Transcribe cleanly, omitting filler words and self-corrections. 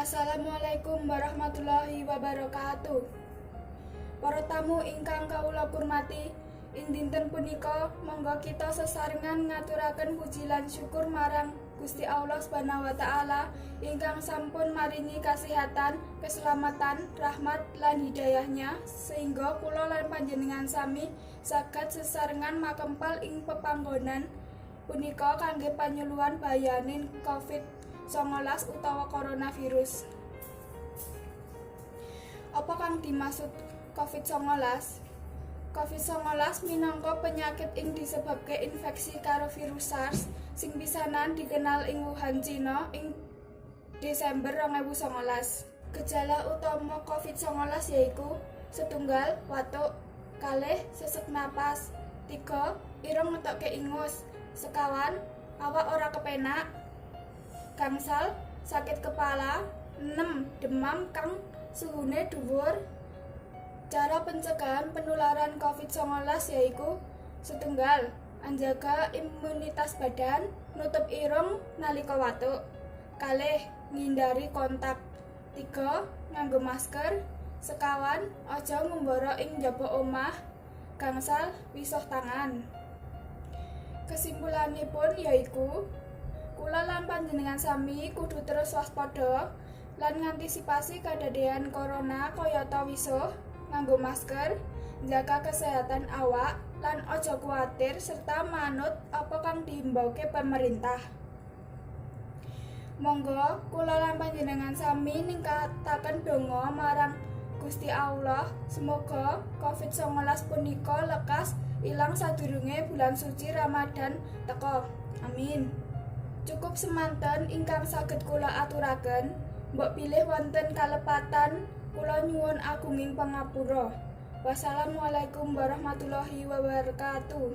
Assalamualaikum warahmatullahi wabarakatuh. Para tamu ingkang kawula kurmati, ing dinten punika monggo kita sesarengan ngaturaken puji lan syukur marang Gusti Allah Subhanahu wa taala ingkang sampun maringi kasehatan, keselamatan, rahmat lan hidayahnya sehingga kula lan panjenengan sami saged sesarengan makempal ing pepanggonan punika kangge panyuluhan bahayaning COVID-19 utawa coronavirus. Apa kang dimaksud COVID-19? COVID-19 minangka penyakit ing disebabke infeksi karo virus SARS sing pisanan dikenal ing Wuhan, Cina ing Desember 2019. Gejala utama COVID-19 yaiku setunggal, watuk, kalih, sesek napas, tiga, irung ngetokke ingus, sekawan, awak ora kepenak, gangsal, sakit kepala, 6, demam kang suhune dhuwur. Cara pencegahan penularan COVID-19 yaiku setunggal, anjaga imunitas badan, nutup irung nalika watuk. Kalih, ngindari kontak. Tiga, nganggo masker. Sekawan, aja ngumbara ing njaba omah. Gangsal, wisuh tangan. Kesimpulanipun yaiku kula lan panjenengan sami kudu terus waspada lan ngantisipasi kadadean corona kayata wisuh, nganggo masker, njaga kesehatan awak, lan aja kuwatir serta manut apa kang dihimbauke pemerintah. Monggo kula lan panjenengan sami ningkataken donga marang Gusti Allah, semoga COVID-19 punika lekas ilang sadurunge bulan suci Ramadan teka. Amin. Cukup semanten ingkang saged kula aturaken. Mbok bilih wonten kalepatan, kula nyuwun agunging pangapura. Wassalamualaikum warahmatullahi wabarakatuh.